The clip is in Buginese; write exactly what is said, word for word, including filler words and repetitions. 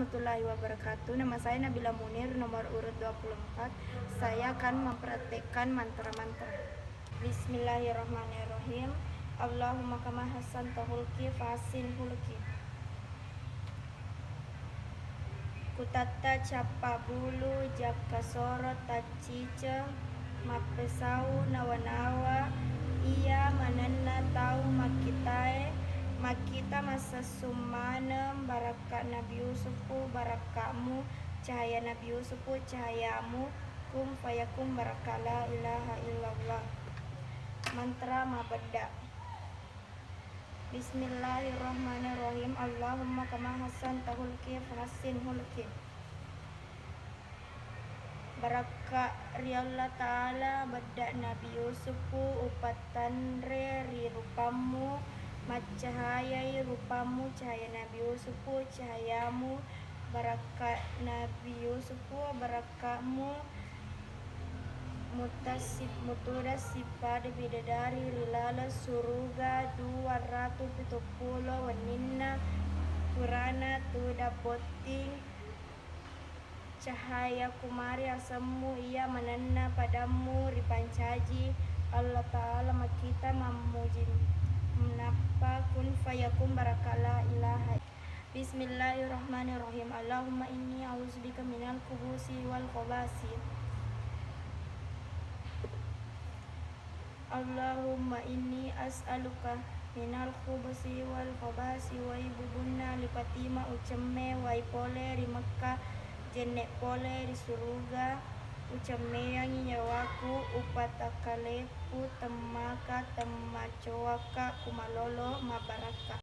Warahmatullahi wabarakatuh. Nama saya Nabila Munir, nomor urut dua puluh empat. Saya akan mempraktekkan mantra-mantra. Bismillahirrahmanirrahim. Allahumma kama hassanta hulki fahassin hulki. Kutatta cappa bulu, jakka soro, tacciceng, mappesau nawa-nawa iya manenna tau makkitae, makkita massessung maneng barakka Nabi Yusufu, barakkamu, cahaya Nabi Yusufu, cahayamu, kun fayakun barakka la ilaha illallah. Mantra mabedda. Bismillahirrahmanirrahim. Allahumma kama hassanta hulki fahassin hulki. Barakka ri Allah Ta'ala, bedda Nabi Yusufu, upattanre ri rupammu, maccahayai rupammu, cahaya Nabi Yusufu, cahayamu, barakka Nabi Yusufu, barakkamu, Mutassi-, mutuda sippada bidadari ri laleng suruga dua ratu pitu pulo wenninna, purana tudang botting cahaya kumari asemmu iya manenna padammu ripancaji Allah Ta'ala makkita mammuji, nappa kun fayakun barakka la ilaha Bismillahirrahmanirrahim. Allahumma inni a'udzubika minal khubusi wal khabasi. Allahumma inni as'aluka minal khubusi wal khabasi, wai bubunna li Fatima ucemme, wai pole ri Mekka, jenne pole ri suruga, ucemmeyangi nyawaku, upatakkalepu temmaka, temmacoaka, kumalolo, mabarakka.